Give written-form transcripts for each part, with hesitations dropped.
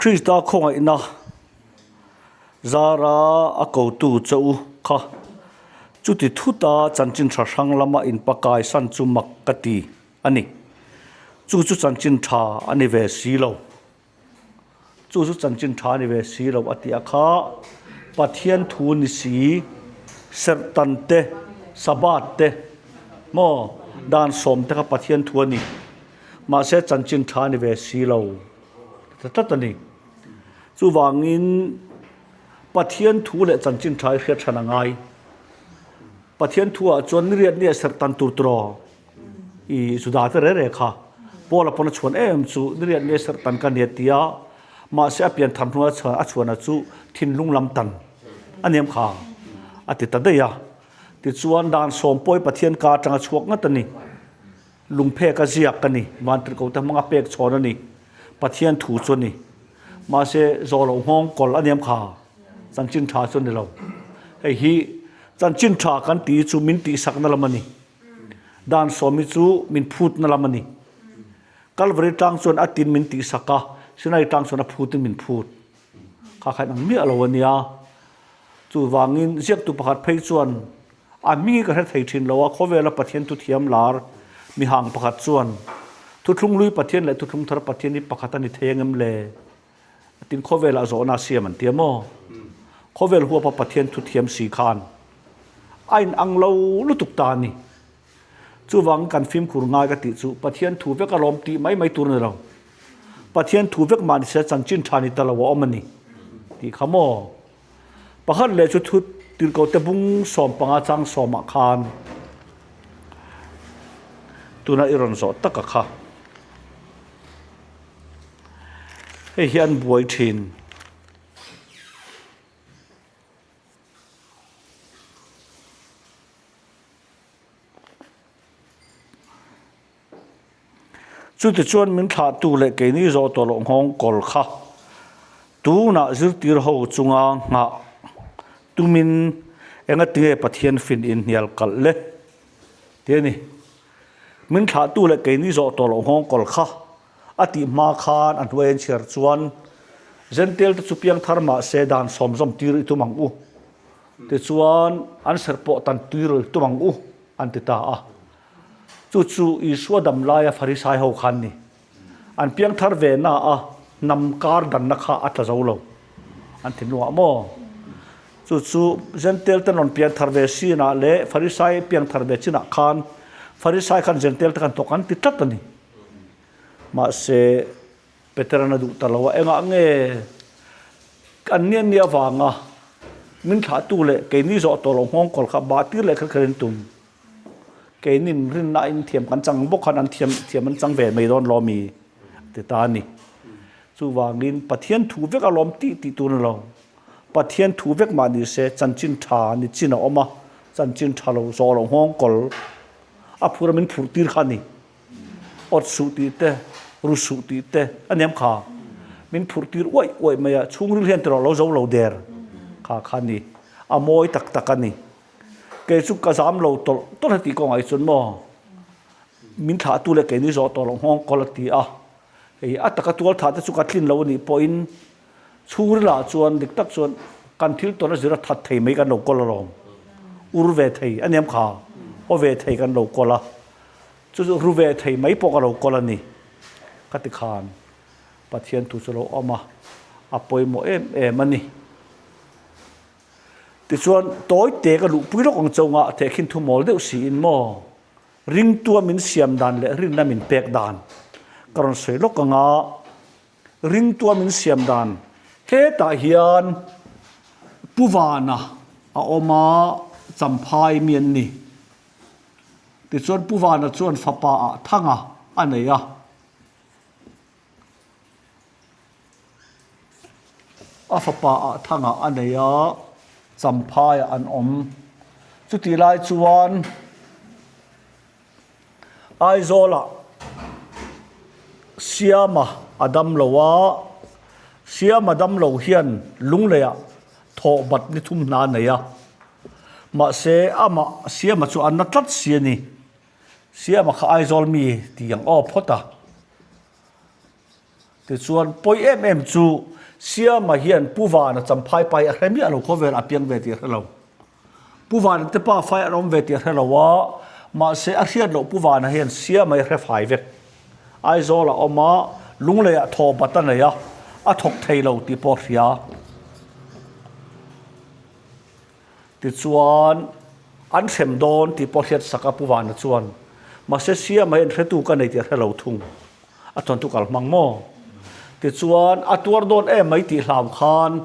Krista khawngaihna zara a kotu che u kha chuti thuta chanchin tha hrang lama inpakai san chu mak ka ti a ni. Chu chu chanchin tha a ni ve si lo. Chu chu chanchin tha a ni ve si lo a tih a kha Pathian thu ni si, serhtan te, Sabbath te maw dan sawm te kha Pathian thu a ni. Mahse chanchin tha a ni ve si lo ta tlat a ni. Chuvangin Pathian thu leh chanchin tha hi hriat hran a ngai. Pathian thu ah chuan niriat nia serhtan tur tiraw I Juda te reh reh kha Paula pawn a chhuan em chu niriat nge serhtan ka nia tia mahse a pian thar hnuai a chhuana chu thinlung lam tan a niam kha a ti ta daih a. Tichuan dan sawmpawi Pathian ka atanga chhuak ngat a ni. Lungphek a ziak a ni. Vantirhkoh te hmanga pek chhawn a ni. Pathian thu chu a ni. Mahse zawh loh nghawng kawl a niam kha chanchin tha chu a ni lo. Hei hi chanchin tha kan tih chu min tihsakna lam a ni. Dan sawmi chu min phutna lam a ni. Kalvari tlang chuan a tin min tihsak a, Sinai tlang chuan a phutin min phut. Kha kha inang miah lo a nia. Chuvangin ziaktu pakhat phei chuan a hming hi ka hre thei thin lo a, khawvela Pathian thuthiam lar mihang pakhat chuan Thuthlung hlui Pathian leh Thuthlung thar Pathian hi pakhat a ni thei angem le? Tin khawvelah zawhna a siam an ti a maw? Khawvel huapa Pathian thuthiam si khan a inang lo lutuk ta a ni. Chuvang kan fimkhur ngai ka tih chu Pathian thu vek a lawm tih mai mai tur a ni lo. Pathian thu vek mah ni se chanchin tha ni ta lo a awm a ni tih kha maw? Pakhat leh chu thu tirhkohte bung 15 chang sawmah khan tuna i rawn zawh taka kha. Hei hi an buai thin. Chutichuan min thlahtu leh keini zawh tawh loh nghawng kawl kha tunah zirtir ho chunga nghah tumin engatinge Pathian fin inhnial kalh le tih a ni. Min thlahtu leh keini zawh tawh loh nghawng kawl kha a tih hma khan a hnuai an chhiar chuan Jentail te chu piang thar mah se dan sawmzawm tir i tum ang u. Tichuan an serh pawh tan tir i tum ang u an ti ta a. Chu chu Isua dam laia Farisai ho khan ni. An piang thar ve na a hnam kar danna kha a tla zo lo. An thinlungah maw? Chu chu Jentail ten rawn piang thar ve sinah leh Farisai piang thar ve chinah khan Farisai khan Jentail te khan thawk an ti tlat a ni. Mahse, Peteran a duh ta lo a, engah nge an nia nia avanga min thlahtu leh keini zawh tawh loh nghawng kawl kha bah tir leh kher kher in tum. Keinin rinna in thiam kan chang bawk khan an thiam thiam an chang ve mai dawn lo mi ti ta a ni. Chuvangin Pathian thu vek a lawm tih tih tur a ni lo. Pathian thu vek mah ni se chanchin tha ni chin a awm a, chanchin tha lo zawh loh nghawng kawl a phur a min phurh tir kha a ni. Awt suh tih te, ru suh tih te a niam kha. Min phurh tir uaih uaih mai a, chhungril hian tiraw lo zo lo der kha kha a ni. A mawi tak tak a ni. Kei chu ka zam lo tawlh tawlh heti kawngah hi chuan maw min thlahtu leh keini zawh tawh loh nghawng kawl a ti a. Hei a taka tual thah te chu ka tlin lo a nih pawhin chhungrilah chuan dik tak chuan kan thil tawn a zir a that thei mai kan lo kawl alawm. Ur ve thei a niam kha, haw ve thei kan lo kawl a. Chu chu ru ve thei mai pawh ka lo kawl a ni. Ka ti khan Pathian thu chu lo awm a, a pawimawh em em a ni. Tichuan tawi te ka luhpui lawk ang chauh a, tehkhin thu mawl deuh siin maw ringtua min siam dan leh rinna min pek dan ka rawn sawi lawk ang a, ringtua min siam dan hetah hian Pu Vana a awm a, Champhai mi an ni. Tichuan Pu Vana chuan fapa ah Thanga a nei a. A fapa ah Thanga a nei a, Champhaiah an awm. Chutih lai chuan Aizawlah Siama a dam lo a, Siama dam lo hian Lungleiah thawh bat ni thum hna a nei a. Mahse, amah Siama chu a na tlat si a ni. Siama kha Aizawl mi ti ang aw phawt a. Tichuan, pawi em em chu Siama hian Pu Vana champhai pai a hre miah lo khawvel a piang ve tih a hre lo. Pu Vana te pa fai an awm ve tih a hre lo a, mahse a hriat loh Pu Vana hian Siama hi a hre fai vek. Aizawl a awm a, Lunglei ah thaw bat a nei a, a thawk thei lo tih pawh a hria. Tichuan, an hrem dawn tih pawh hriat sak a Pu Vana chuan, Mahse Siama hian hretu ka nei tih a hre lo thung, a thawnthu kal hmang maw? Tichuan, a tuar dawn em mai tih hlau khan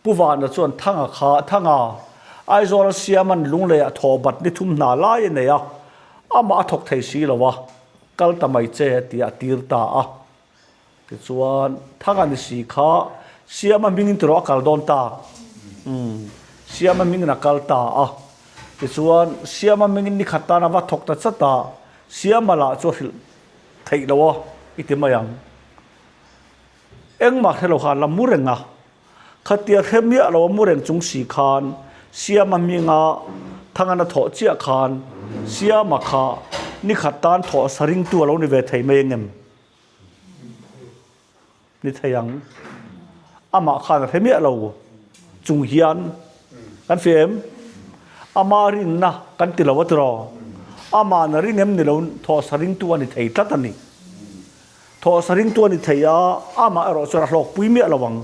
Pu Vana chuan Thanga kha, Thanga, Aizawla Siama'n Lungleiah thaw bat ni thum hna lai a nei a, amah a thawk thei si lo a, kal ta mai che tih a tir ta a. Tichuan, Thanga ni si kha Siama hmingin tiraw a kal dawn tak? Umm, Siama hmingin a kal ta a. Tichuan, Siama hmingin ni khat tan a va thawk ta chat a, Siama lah chu a hrilh theih lo a, i ti mai ang. Engmah hre lo khan la mu reng a. Khatia hre miah lo a mu reng chung si khan Siama hminga Thangan a thawh chiah khan Siama kha ni khat tan thawh sa ringtu a lo ni ve thei mai engem? Ni thei ang. Amah khan a hre miah lo chung hian kan fih em? Ama rinna kan ti lo a tiraw? Ama'n a ring em ni lo thawh sa ringtu a ni thei tlat a ni. Thawh sa ringtu a ni thei a, amah erawh chuan a hlawkpui miah lo ang.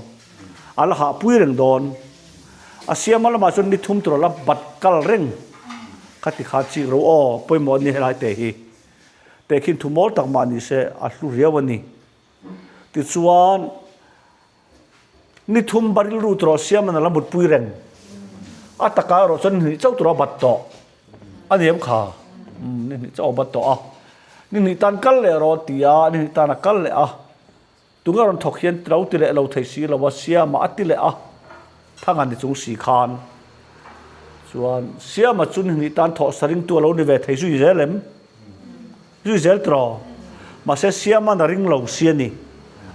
A la hahpui reng dawn. A siama lamah chuan ni thum tur a la bat kal reng. Khati kha chik ro aw, pawimawh a ni helai te hi. Tehkhin thu mawl tak mah ni se a hlu riau a ni. Tichuan, ni thum ba rilru tur a siaman a la mutpui reng. A takah erawh chuan ni hnih chauh tur a bat tawh. A ni em kha? Umm, ni hnih chauh a bat tawh a. Ni hnih tan kal leh rawh a ti a, ni hnih tan a kal leh a. Tunge rawn thawk hian lo ti leh lo thei si lo a, Siama a ti leh a, Thanga ni chung si khan chuan Siama chu ni hnih tan thawh sa ringtu a lo ni ve thei zui zel em? Zui zel tiraw? Mahse Siama'n a ring lo si a ni.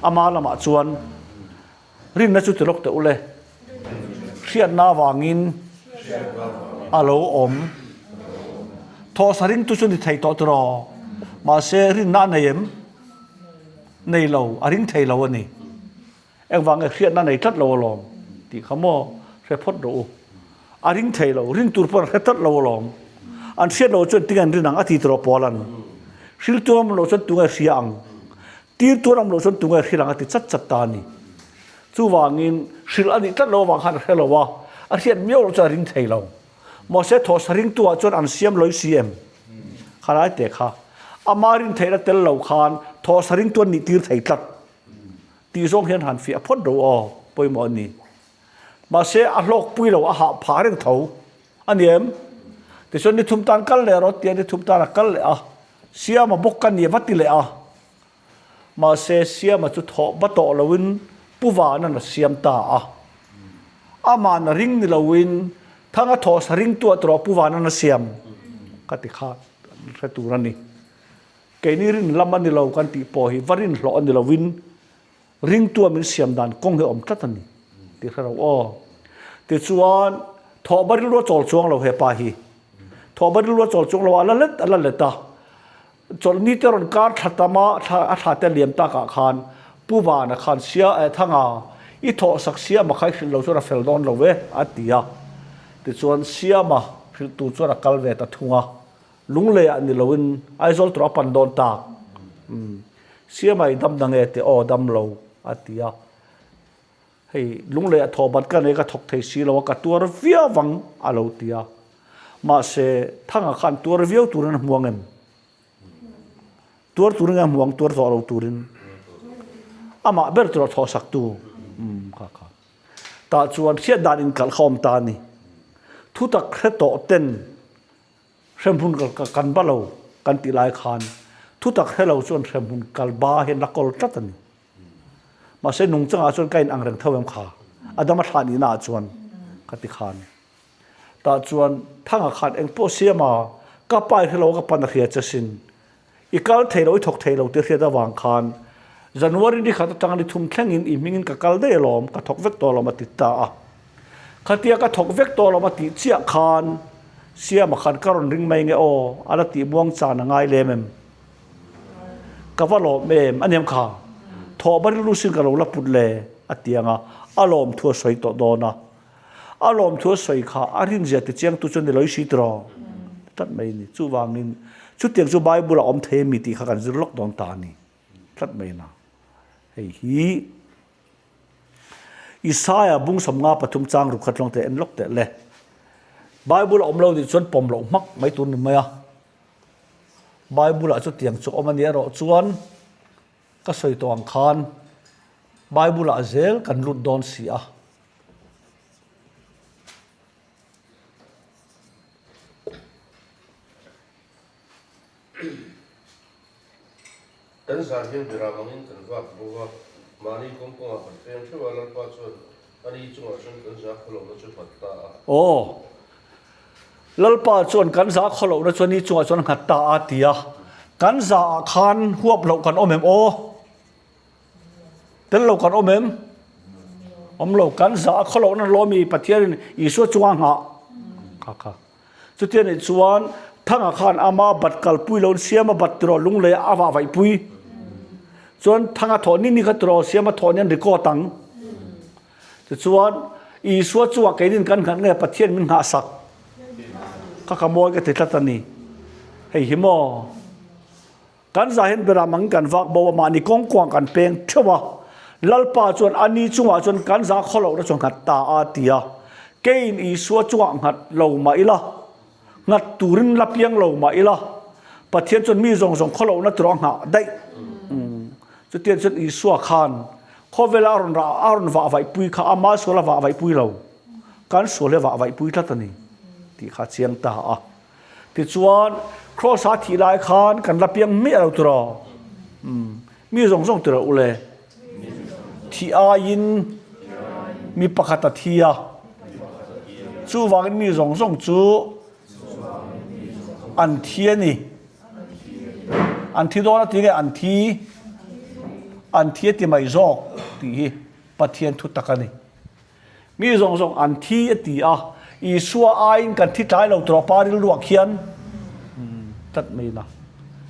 Ama lamah chuan rinna chu ti lawk teh u le. Hriatna avangin a lo awm. Thawh sa ringtu chu ni thei tawh tiraw? Mahse rinna a nei em? Nei lo, a ring thei lo a ni. Engvang nge hriatna nei tlat lo alawm tih kha maw hre phawt rawh u. A ring thei lo, ring tur pawh an hre tlat lo alawm. An hriat loh chuan tinge an rin ang a ti tawh pawl an. Hril tur awm loh chuan tunge hria ang? Tir tur awm loh chuan tunge hril ang a ti chat chat ta a ni. Chuvangin hrilh a nih tlat lo avang khan a hre lo a, a hriat miau loh chuan a ring thei lo. Mahse thawhsa ringtu ah chuan an siam lawih si em? Kha lai te kha. Ama rin theihna tel lo khan thawhsa ringtu an nih tir thei tlat. Tih zawng hian han fiah phawt ro aw, pawimawh a ni. Mahse a hlawk pui lo, a hah phah reng tho a ni em? Tichuan ni thum tan kal leh rawh tia ni thum tan a kal leh a, Siama bawk ka ni a va ti leh a. Mahse Siama chu thawh va tawh loin Pu Vana'n a siam ta a. Ama'n a ring ni loin Thanga thawhsa ringtuah tawh Pu Vana'n a siam ka ti kha hre tur a ni. Keini rin lam a ni lo kan tih pawh hi va rin hlawh a ni loin ringtua min siam dan kawng hi a awm tlat a ni tih hre lo aw. Tichuan thawh va rilru a chawl chuang lo hepa hi. Thawh va rilru a chawl chuang lo a la let a la let a. Chawlhni te rawn kar thla tam a, thla a thla te liam takah khan Pu Vana khan sia eh Thanga, i thawhsak Siama kha i hrilh lo chuan a fel dawn lo e, a ti a. Tichuan Siama hrilh tur chuan a kal ve ta thung a, Lungleiah ni loin Aizawl tur a pan dawn tak. Umm, Siama i dam na nge teh aw, dam lo, a ti a. Hei, Lungleiah thawh bat ka nei ka thawk thei si lo a, ka tuar viau vang, a lo ti a. Mahse, Thanga khan tuar viau turin a hmu ang em? Tuar turin nge a hmu ang, tuar tawh lo turin? Amah ber tura thawh saktu, umm, kha kha. Tah chuan hriat dan inkalh kha awm ta a ni. Thutak hre tawh ten Hremhmun kan ba lo kan tih lai khan thutak hre lo chuan hremhmun kal ba hian la kawl tlat a ni. Mahse nungchangah chuan ka in ang reng tho em kha, Adama thlah nihna ah chuan ka ti khan. Tah chuan Thanga khan engpawh siam a, ka pa i hre lo a ka pan a hria che sin. I kal thei lo, i thawk thei lo tih hriat avang khan January ni khat atanga ni thum thlengin i hmingin ka kal daih alawm, ka thawk vek tawh alawm a ti ta a. Khatia ka thawk vek tawh alawm a tih chiah khan Siama khan ka rawn ring mai nge aw, a la tih muang chan a ngai lem em? Ka va lawm em? A niam kha. Thawh ba rilru sin ka lo la put le. a ti ang a, a lawmthu a sawi tawh dawn a. A lawmthu a sawi kha a rinzia tichiangtu chu ni lo i si tiraw? Tlat mai a ni. Chuvangin chutiang chu Bible-ah awm thei a mi tih kha kan zir lawk dawn ta a ni. Tlat mai na. Hei hi Isaiah bung 53 chang ruk khat lawng te en lawk teh le. Bible a awm lo nih chuan pawm loh hmak mai tur ni mai a. Bible-ah chutiang chu awm a ni erawh chuan ka sawi tawh ang khan Bible-ah zel kan lut dawn si a. Kan zan hian biram angin kan vak bo a, mahni kawng kawngah kan peng theuh a, Lalpa chuan ani chungah chuan kan za khawlohna chu nghat ta a. Aw, Lalpa chuan kan za khawlohna chu ani chungah chuan nghat ta a ti a, kan za ah khan huap loh kan awm em aw? Tel lo kan awm em? Awm lo, kan za a khawlohna lawmi Pathianin Isua chunga nghah kha kha. Chutia nih chuan Thanga khan ama bat kalpui lo siam a bat tiraw lunglei a vah vaihpui. Chuan Thanga thawh ni ni kha tiraw siam a thawh ni an record ang. Tichuan Isua chungah keinin kan nghat nge Pathian min nghah sak. Kha ka mawi ka ti tlat a ni. Hei hi maw. Kan zah hian beram angin kan vak bo a, mahni kawng kuang kan peng theuh a. Lalpa chuan a ni chungah chuan kan zah khaw lohna chu nghat ta a ti a. Keiin Isua chungah nghat lo mah ila, nghat turin la piang lo mah ila, Pathian chuan mi zawng zawng khaw lohna tur a nghah daih. Chutiang chuan Isua khan khawvela a rawn rah a rawn vah vaihpui kha ama sual a vah vaihpui lo, kan sual hi a vah vaihpui tlat a ni tih kha a chiang ta a. Tichuan, Kraws-a thih lai khan kan la piang miah lo tiraw? Umm, mi zawng zawng tiraw u le? Thih aiin mi pakhat a thi a, chuvangin mi zawng zawng chu an thi a ni. An thi dawn a ti nge an thi? An thi a ti mai zawk tih hi Pathian thu tak a ni. Mi zawng zawng an thi a ti a, Isua aiin kan thi tlai lo tawh pa rilruah khian tlat mai ila,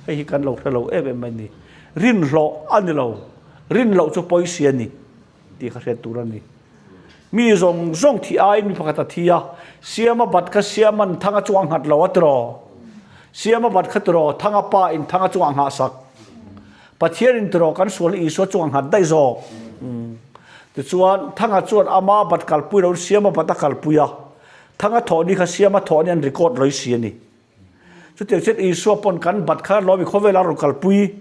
hei hi kan lo hre lo em em mai ni. Rinhlawh a ni lo, rin loh chu pawisi a ni tih kha hriat tur a ni. Mi zawng zawng thih aiin mi pakhat a thi a, Siama bat kha Siaman Thanga chungah nghat lo a tiraw? Siama bat kha tiraw Thanga pa in Thanga chungah nghah sak? Pathian in tiraw kan sual Isua chungah nghat daih zawk. Tichuan, Thanga chuan ama bat kalpui lo in Siama bat a kalpui a. Thanga thawh ni kha Siama thawh ni an record loi si a ni. Chutiang chuan Isua pawn kan bat kha lawmi khawvel a rawn kalpui.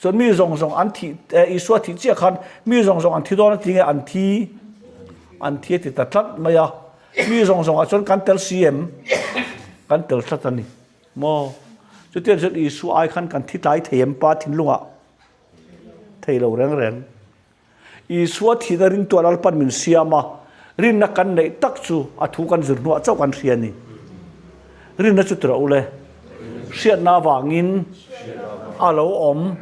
Chuan mi zawng zawng an thih, Isua thih chiah khan mi zawng zawng an thi dawn a ti nge an thi, an thi a ti ta tlat mai a. Mi zawng zawng ah chuan kan tel si em? Kan tel tlat a ni. Maw? Chutiang chuan Isua ai khan kan thi tlai thei em Pa thinlungah? Thei lo reng reng. Isua thihna ringtuah Lalpan min siam a, rinna kan neih tak chu a thu kan zir hnuah chauh kan hria a ni. Rinna chu tirah ule, hriatna avangin a lo awm.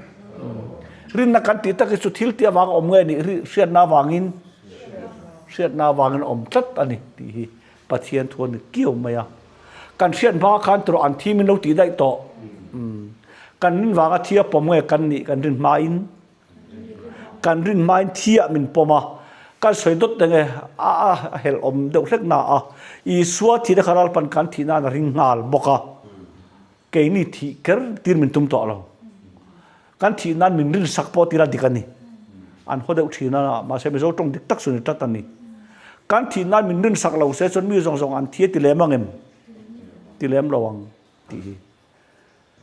Rinna kan tih tak hi chu thil tih avanga awm nge nih hriatna avangin hriatna avangin a awm tlat a ni tih hi Pathian thu a ni kiau mai a. Kan hriat hma khan tawrh an thi min lo tih daih tawh. Kan rin vanga thi a pawm nge kan nih kan rin hmain kan rin hmain thi ah min pawm a. Kan sawi dawt deng e a a helh awm deuh hlek na a. Isua thihna kha Lalpan kan thih nan a ring nghal bawk a. Keini thih ker tir min tum tawh lo. Kan thih nan min rin sak pawh tira dik a ni. An haw deuh thin a, mahse Mizo tawng dik tak chu ni tlat a ni. Kan thih nan min rin sak lo se chuan mi zawng zawng an thi a ti lem ang em? Ti lem lo ang tih hi.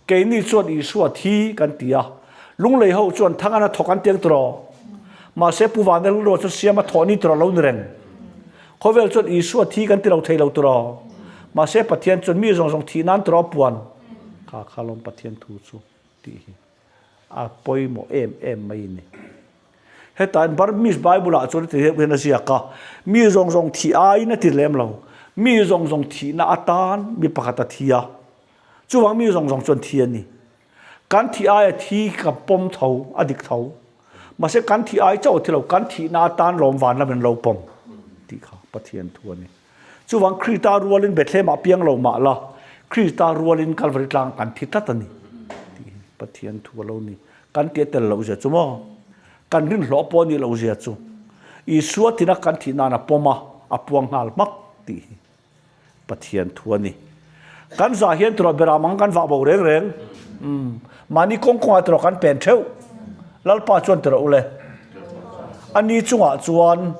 Keini chuan Isua thi kan ti a, Lunglei ho chuan Thangana thawk an tiang tawh. Mahse Pu Vanel erawh chuan Siama thawh ni tawh lo ni reng. Khawvel chuan Isua thi kan ti lo thei lo tawh. Mahse Pathian chuan mi zawng zawng thih nan tawh a puan. Kha kha lawm Pathian thu chu tih hi a pawimawh em em mai a ni. Hetah hian Burmese Bible ah chuan heti hian a ziak a, mi zawng zawng thih aiin a ti lem lo, mi zawng zawng thihna atan mi pakhat a thi a, chuvang mi zawng zawng chuan thi a ni. Kan thih aia thi ka pawm tho, a dik tho. Mahse kan thih ai chauh a thi lo, kan thihna atan lawm van lamin lo pawm tih kha Pathian thu a ni. Chuvang Krista rualin Bethlehem ah piang lo mah la, Krista rualin Kalvari tlang kan thi tlat a ni tih hi Pathian thu a lo ni. Kan tia tel loh zia chu maw? Kan rinhlawh pawh a nih loh zia chu. Isua tina kan thih nan a pawm a, a puang nghal hmak tih hi Pathian thu a ni. Kan zah hian tiraw beram ang kan vah bo reng reng. Umm mahni kawng kawngah tiraw kan pen theuh. Lalpa chuan tiraw ule. Ani chungah chuan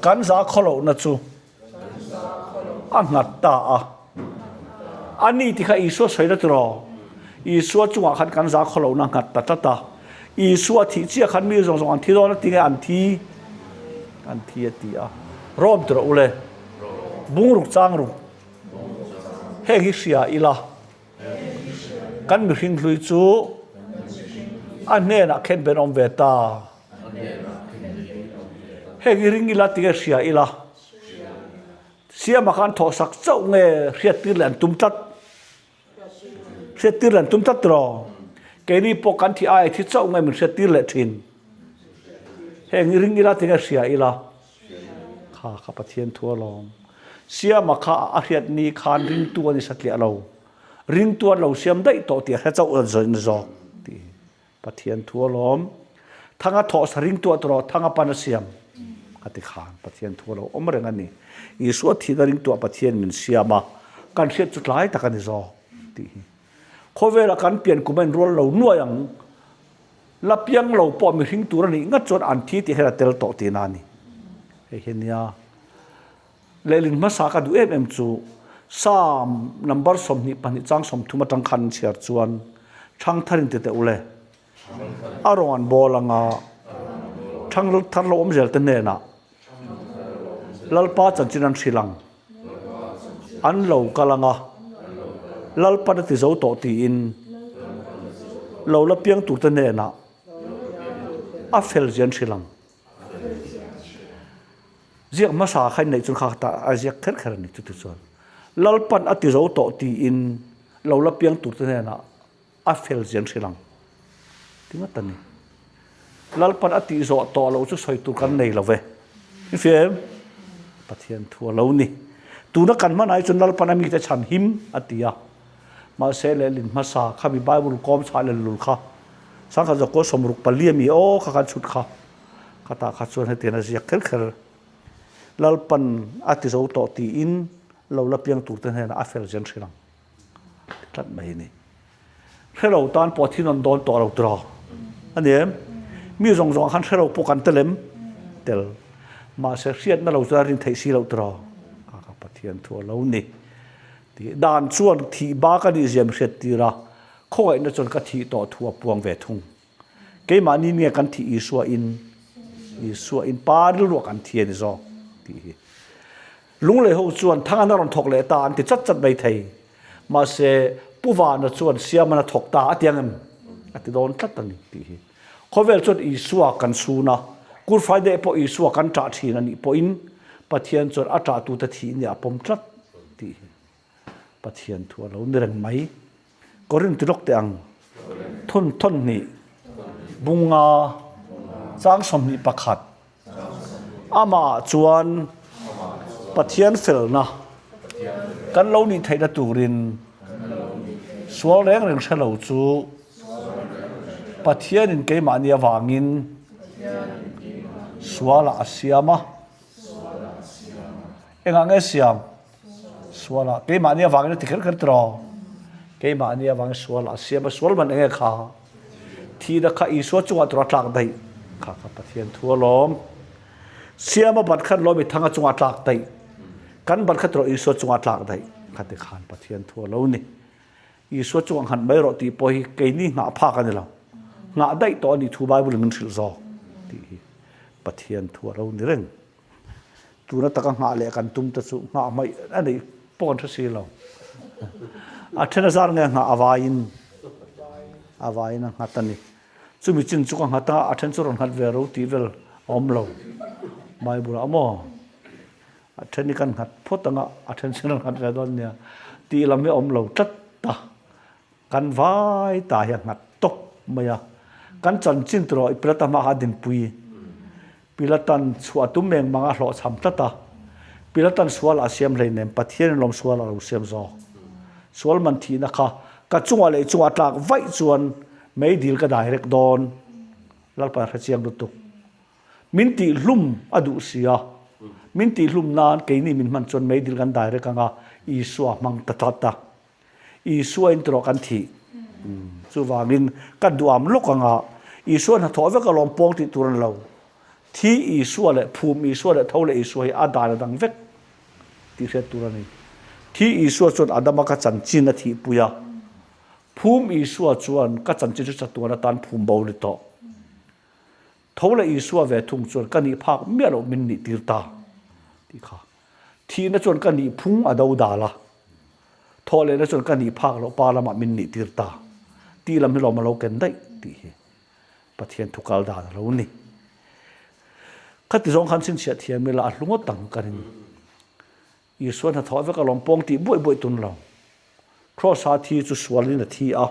kan zah khawlohna chu a nghat ta a. A ni ti kha Isua sawi na tiraw? Isua chungah khan kan za khaw lohna nghat ta tlat a. Isua thih chiah khan mi zawng zawng an thi dawn a ti nge an thi? An thi a ti a. Rawm tiraw ule. Bungruk chang ruk. Heng hi hria ila. Kan mihring hlui chu a hnenah khen ben awm ve ta. Heng hi ring ila tinge hria ila. Siama khan thawhsak chauh nge hriattir leh an tum tlat. Hriattir leh an tum tlat tiraw. Keini pawh kan thi aia thi chauh nge min hriattir leh thin. Heng hi ring ila tinge hria ila. Kha kha Pathian thu alawm. Siama kha a hriat ni khan ringtu a ni satliah lo. Ringtu an lo siam daih tawh tih a hre chauh ni zawk tih. Pathian thu alawm. Thanga thawh sa ringtu a tawrh thanga pan a siam a ti khan Pathian thu alo awm reng a ni. Isua thihna ringtuah Pathian min siam a, kan hriat chu tlai tak a ni zawk tih hi. Khawvela kan pian kum a inrual lo nuai ang. La piang lo pawh mihring tur a nih ngat chuan an thi tih hian a tel tawh tihna a ni. Hei hi nia. Lehlin hmasa ka duh em em chu Psalm number 22 chang 30 atang khan an chhiar chuan Thangthar in ti teh ule. A rawng an bawl anga Thang thar lo awm zel te hnenah Lalpa chanchin an hrilh ang. An lo kal anga Lalpan a ti zo tawh tiin lo la piang tur te hnenah a fel zia an hrilh ang. Ziak hmasa kha in neih chuan kha ta a ziak kher kher a ni chuti chuan Lalpan a ti zo tawh tiin lo la piang tur te hnenah a fel zian hrilh ang ti ngawt a ni. Lalpan a tih zawh tawh loh chu sawi tur kan nei lo ve. I fia em? Pathian thu a lo ni. Tuna kan hman ai chuan Lalpan a mite chhan him a ti a. Mahse lehlin hmasa kha mi Bible kawm chhah lel lul kha sangkhat zawk kaw 64 a mi aw kha kan chhut kha. Khatah kha chuan hetiang a ziak kher kher Lalpan a ti zo tawh tiin lo la piang turte hnenah a fel zen hrilh ang ti tlat mai a ni. Hre lo tan pawh thin an dawn tawh lo tiraw a ni em? Mi zawng zawngah khan hre lo pawh kan tel em? Tel. Mahse hriatna lo chuan a rin theih si loh tiraw? Kha kha Pathian thu a lo ni. Tih dan chuan thih bak a nih ziam hriat tir a, khawngaihna chuan ka thih tawh thu a puang ve thung. Keimahni nge kan thih Isua in Isua in pa rilruah kan thi a ni zawk tih hi. Lunglei ho chuan Thangana rawn thawk leh ta an ti chat chat mai thei. Mahse Pu Vana chuan Siamana thawk ta a ti ang em? A ti dawn tlat a ni tih hi. Khawvel chuan Isua kan sun a, Good Friday pawh Isua kan ṭah ṭhin a nih pawhin Pathian chuan a ṭahtute thih nia a pawm tlat tih hi. Pathian thu a lo ni reng mai. Korinth lawk teh ang. Thun thawn hnih bunga chang 21 amah chuan Pathian felna kan lo nih theihna turin sual reng reng hre lo chu Pathianin keimahni avangin sualah a siam a. Engah nge siam? Sual ah keimahni avangin a ti kher kher tiraw? Keimahni avangin sual ah a siam a, sual man enge kha? Thihna kha Isua chungah tura tlak daih kha kha Pathian thu alawm. Siam a bat khan lawm i thanga chungah tlak daih. Kan bat kha tiraw Isua chungah tlak daih kha ti khan Pathian thu a lo ni. Isua chungah nghat mai rawh tih pawh hi keini nghah phak a ni lo. Nghah daih tawh a nih thu Bible in min hrilh zawk tih hi Pathian thu a lo ni reng. Tuna taka nghah leh kan tum te chu nghah hmaih a neih pawh kan hre si lo. A then a zar nge nghah a vaiin a vaiin a nghat a ni. Chumi chin chu ka nghat a, a then chu rawn nghat ve ro tih vel a awm lo. Bible ah maw a then hi kan nghat phawt ang a, a then chu rawn nghat ve dawn nia tih lam hi a awm lo tlat ta. Kan vai ta hi a nghat tawp mai a. Kan chanchin tur erawh i Pilata hma kha a dinpui. Pilatan chhuah a tum eng mang a hlawhchham tlat a. Pilatan sual a siam hleinem, Pathianin lawm sual a lo siam zawk. Sual man thihna kha ka chungah leh i chungah tlak vaih chuan meidil ka direct dawn. Lalpa hre chiang lutuk. Min tihhlum a duh si a. Min tihhlum nan keini min hman chuan meidil kan dai rek anga Isua hmang ta tlat a. Isua in tawh kan thih. Chuvangin ka duam lawk anga Isua hnathawh vek alawm pawng tih tur a ni lo. Thi Isua leh phum Isua leh tho leh Isua hi a dan a dang vek tih hriat tur a ni. Thi Isua chuan Adama ka chanchin a thihpui a. Phum Isua chuan ka chanchin chu chatuan atan phum bo ni tawh. Tho leh Isua ve thung chuan ka nih phak miah loh min nih tir ta tih kha. Thihna chuan ka nih phung a do dal a, thawh lehna chuan ka nih phak loh pa lamah min nih tir ta tih lam hi lawm a lo ken daih tih hi Pathian thu kal dan a lo ni. Khati zawng khan chhinchhiah thiam ila a hlu ngawt ang ka ring. Isua hnathawh vek alawm pawng tih buaih buaih tun lo. Kraws-a thi chu sualin a thi a,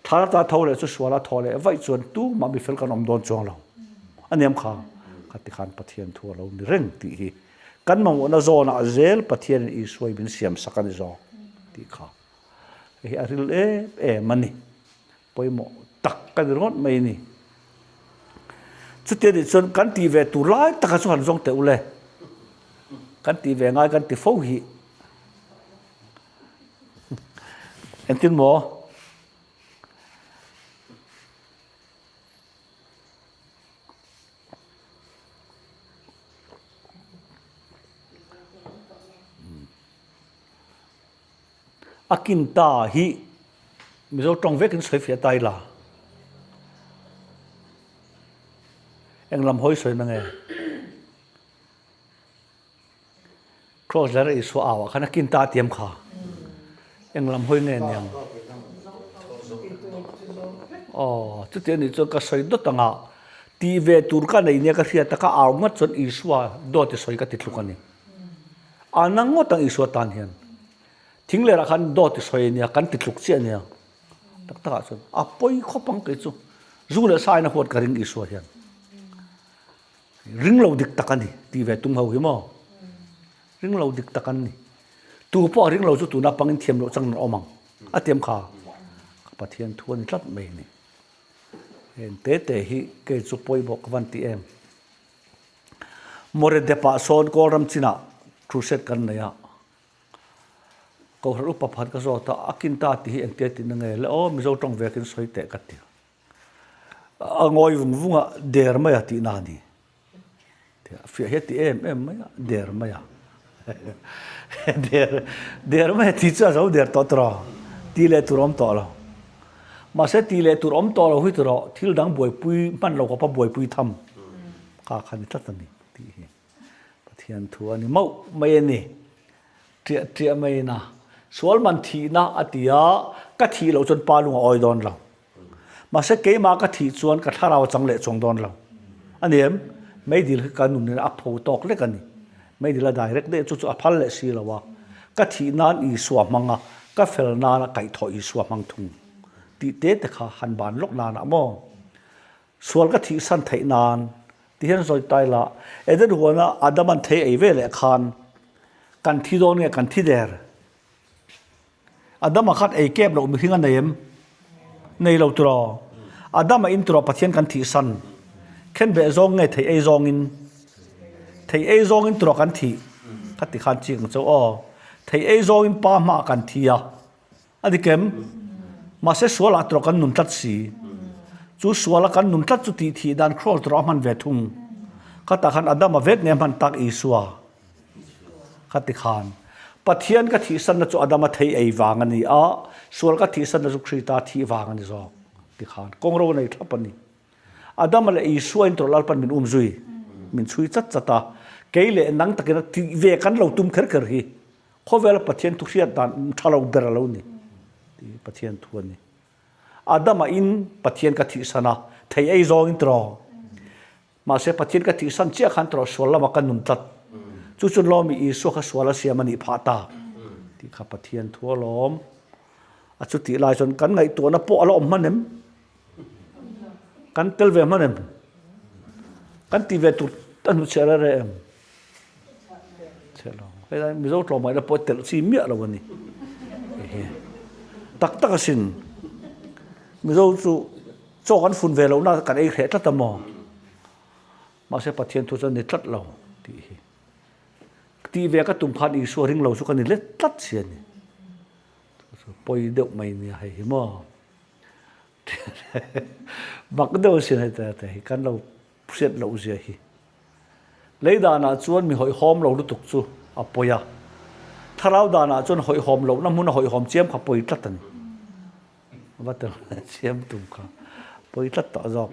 thlarata tho leh chu suala thaw leh vaih chuan tumah mifel kan awm dawn chuang lo. A niam kha, kha tikhan Pathian thu a lo ni reng tih hi kan mamawhna zawnah zel Pathianin Isua hi min siamsak a ni zawk tih kha hei hi a ril em em a ni. Pawimawh tak ka ni ringawt mai a ni. Chutia nih chuan kan tih ve tur lai taka chu han zawng teh ule. Kan tih ve ngai kan ti fo hi. Engtin maw? A kin ta hi Mizo tawng vekin sawi fiah ta ila. Eng lam hawi sawi na nge? Cross ler Isua au ah khan a kin ta a tiam kha. Eng lam hawi nge niang? Aw, chuti anih chuan ka sawi dawt anga tih ve tur ka nei nia ka hriat a, ka au ngat chuan Isua dawt i sawi ka ti tluk a ni. A na ngawt ang Isua tan hian. Thing lerah khan dawt i sawi ania, kan ti tluk chiah ania. Tak takah chuan a pawi khawp ang kei chu. Zu leh sa in a huat ka ring Isua hian. Ring lo dik tak a ni tih ve tum ho hi maw. Ring lo dik tak an ni. Tu pawh a ring lo chu tuna pangin thiam loh chang an awm ang. A tiam kha ka Pathian thu a ni tlat mai a ni. Heng te te hi kei chu pawimawh ka van ti em. Moredep-ah sawn Kawlram chinah crusade kan nei a, Kohhran upa pakhat ka zawt a, a kin ta tih hi engtia tihna nge le aw, Mizo tawng vekin sawi teh ka ti a. A ngawi vung vung a, der mai a tihna a ni. Fiah hi a ti em em mai a, der mai a. Der, der mai a tih chu a zo der tawh tawh, ti leh tur a awm tawh lo. Mahse ti leh tur awm tawh lo hi tawh thil dang buaipui hman lo khawpa buaipui tham kha kha ni tlat a ni tih hi Pathian thu a ni mauh mai a ni. Ṭiah ṭiah maiin a sual man thihna a ti a, ka thih loh chuan pa lung a awi dawn lo. Mahse keimah ka thih chuan ka thlarau a chang leh chuang dawn lo. A ni em? Meidil hi ka nunin a pho tawk lek a ni. Meidil a direct daih chu chu a phal leh si lo a. Ka thih nan Isua hmang a, ka fel nan a kaihthawh Isua hmang thung tih te te kha han ban lawk nanah maw? Sual ka thihsan theih nan ti hian sawi ta ila, Eden huana Adaman thei ei ve leh khan kan thi dawn nge kan thi der? Adama khan ei kep loh mihring a nei em? Nei lo tiraw? Adama in tiraw Pathian kan thihsan? Khenbeh zawng nge thei ei zawngin? Thei ei zawngin tiraw kan thih? Ka ti khan chik ang chauh aw. Thei ei zawngin pa hmaah kan thi a. A dik em? Mahse sualah tiraw kan nun tlat si. Chu suala kan nun tlat chu tih thih dan kraws tiraw a hman ve thung. Khatah khan Adama vek nge a hman tak Isua? Ka ti khan, Pathian ka thihsanna chu Adama thei ei vang a ni a, sual ka thihsanna chu Krista thih vang a ni zawk ti khan kawngro a nei thlap a ni. Adama leh Isua in tawrh Lalpan min um zui, min chhui chat chat a, kei leh nang takin a tih ve kan lo tum kher kher hi khawvela Pathian thu hriat dan tha lo ber a lo ni tih hi Pathian thu a ni. Adama in Pathian ka thihsan a, thei ei zawngin tawrh. Mahse, Pathian ka thihsan chiah khan tawrh sual lamah ka nun tlat. Chu chu lawmi Isua kha sual a siam a nih phah ta tih kha Pathian thu a lawm. A chutih lai chuan kan ngaihtuahna pawh a la awm hman em? Kan tel ve hman em? Kan ti ve tur a hnuchhiah reh reh em? Chhiah lo. Hei lai Mizo tlawmngaihna pawh telh chi miah lo a ni. Tak tak asin. Mizo chu Chaw kan fun ve lohna kan ei hreh tlat a maw? Mahse Pathian thu chuan ni tlat lo tih hi. Tih ve ka tum khan Isua ring lo chu ka ni let tlat si a ni. Pawi deuh mai nia hei hi maw. Mak deuh sin hei te hi kan lo hriat loh zia hi. Lei danah chuan mi hawihhawm lo lutuk chu a pawi a. Thlarau danah chuan hawihhawm lohna hmuna hawihhawm chiam kha pawi tlat a ni. Va tel chiam tum kha pawi tlat tawh zawk.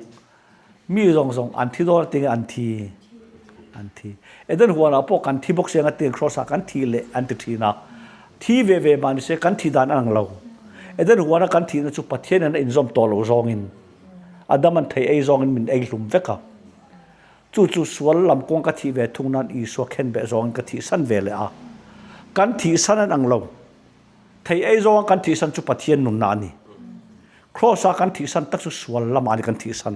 Mi zawng zawng an thi dawn atinge an thi an thi. Eden huanah pawh kan thi bawk siang atinge Kross ah kan thi leh an ti thin a. Thi ve ve mah nise kan thi dan a ang lo. Eden huana kan thihna chu Pathian in a inzawm tawh loh zawngin Adam an thei ei zawngin min ei hlum vek a. Chu chu sual lam kawng ka thih ve thung nan Isua khen beh zawngin ka thihsan ve leh a. Kan thihsan an ang lo. Thei ei zawnga kan thihsan chu Pathian nunna a ni. Kraws-a kan thihsan tak chu sual lamah a ni kan thihsan.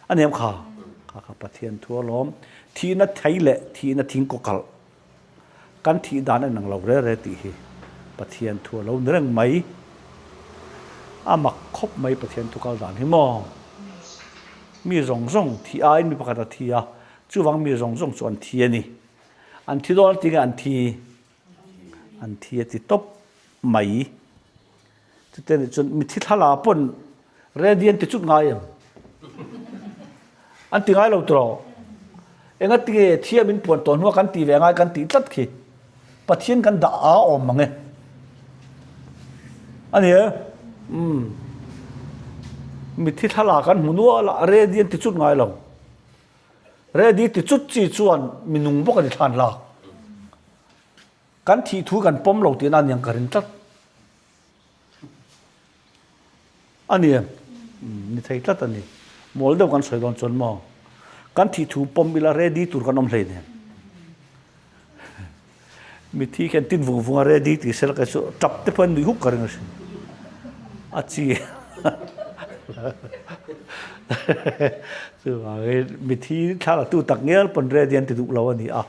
A nem kha. Kha kha Pathian thu alawm. Thihna thei leh thihna thing kaw kalh. Kan thih dan a inang lo re re tih hi Pathian thu a lo ni reng mai. A mak khawp mai Pathian thu kal dan hi maw. Mi zawng zawng thih aiin mi pakhat a thi a, chuvang mi zawng zawng chu an thi a ni. An thi dawn atinge an thi. An thi a ti tawp mai. Chute nih chuan mithi thlalak pawn ready an ti chut ngai em? An ti ngai lo tawh. Engatinge thia min puan tawh hnua kan ti ve ngai kan tih tlat khi. Pathian kan dah a awm mang e. A ni e. Umm. Mithi thlalak an hmu nual a, ready an ti chut ngai lo. Ready ti chut chi chuan minung bawk a ni thlan lak. Kan thih thu kan pawm lo tihna aniang ka ring tlat. A ni em? Ni thei tlat a ni. Mawl deuh kan sawi dawn chuan maw? Kan thih thu pawm ila ready tur kan awm hleinem. Mithi khian tin vung vung a ready tih sela kei chu tap te pawh an nui huk ka ring asin. A chi chuvangin mithi thla la tu tak ngial pawn ready an ti duh lo a ni a.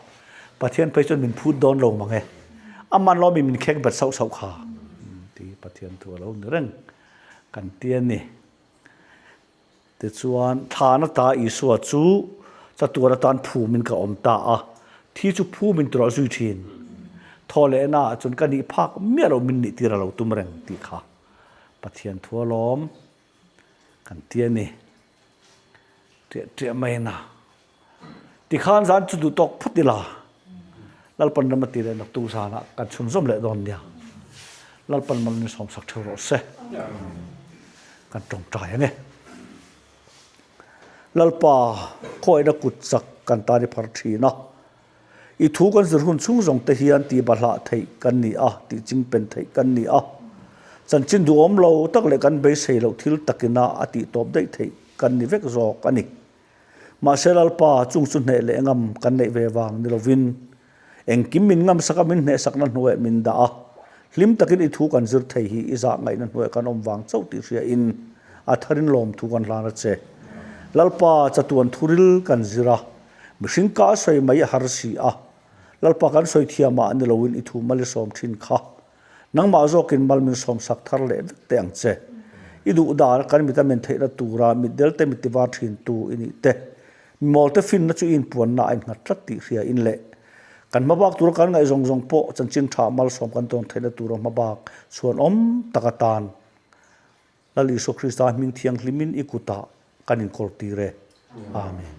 Pathian phei chuan min phut dawn lo mang e. Aman lawmin min khek bet sauh sauh kha tih Pathian thu a lo ni reng kan ti a ni. Tichuan, thlan ata Isua chu chatuan atan phumin ka awm ta a, thi chu phumin tur a zui thin. Thawhlehna ah chuan ka nih phak miah lo min nih tir a lo tum reng tih kha Pathian thu alawm kan ti a ni. Ṭiah ṭiah mai na. Tikhan zan chu duh tawk phawt ila, Lalpan ram a ti leh naktuk zanah kan chhunzawm leh dawn nia. Lalpan mal min sawmsak theuh rawh se. Kan tawngtai ang e. Lalpa, khawiahna kut chak kan tan i phar thin a. I thu kan zir hun chhung zawng te hian tih bahlah theih kan ni a, tih chingpen theih kan ni a. Chanchin duhawm lo tak leh kan beisei loh thil takina a tih tawp daih theih kan ni vek zawk a ni. Mahse Lalpa chung chu hneh leh ngam kan neih ve vang ni lovin engkim min ngamsak a min hnehsakna hnuaih min dah a, hlim takin i thu kan zir thei hi i zah ngaihna hnuaih kan awm vang chauh tih hriain a tharin lawmthu kan hlan a che. Lalpa chatuan thuril kan zir a, mihring ka a sawi mai a har si a, Lalpa kan sawi thiamah ni loin i thu mal i sawm thin kha Nangmah zawkin mal min sawmsak thar leh vek teh ang che. I duh dan kan mit a men theihna tura mitdel te mit tivar thintu i nih te, mimawlte finna chu i inpuanna a innghat tlat tih hria in leh kan hmabak tura kan ngaih zawng zawng pawh chanchin tha malsawm kan tawn theihna tura hmabak chhuan awm tak atan Lal Isua Krista hming thianghlimin i kutah kan inkawl tir e. Amen.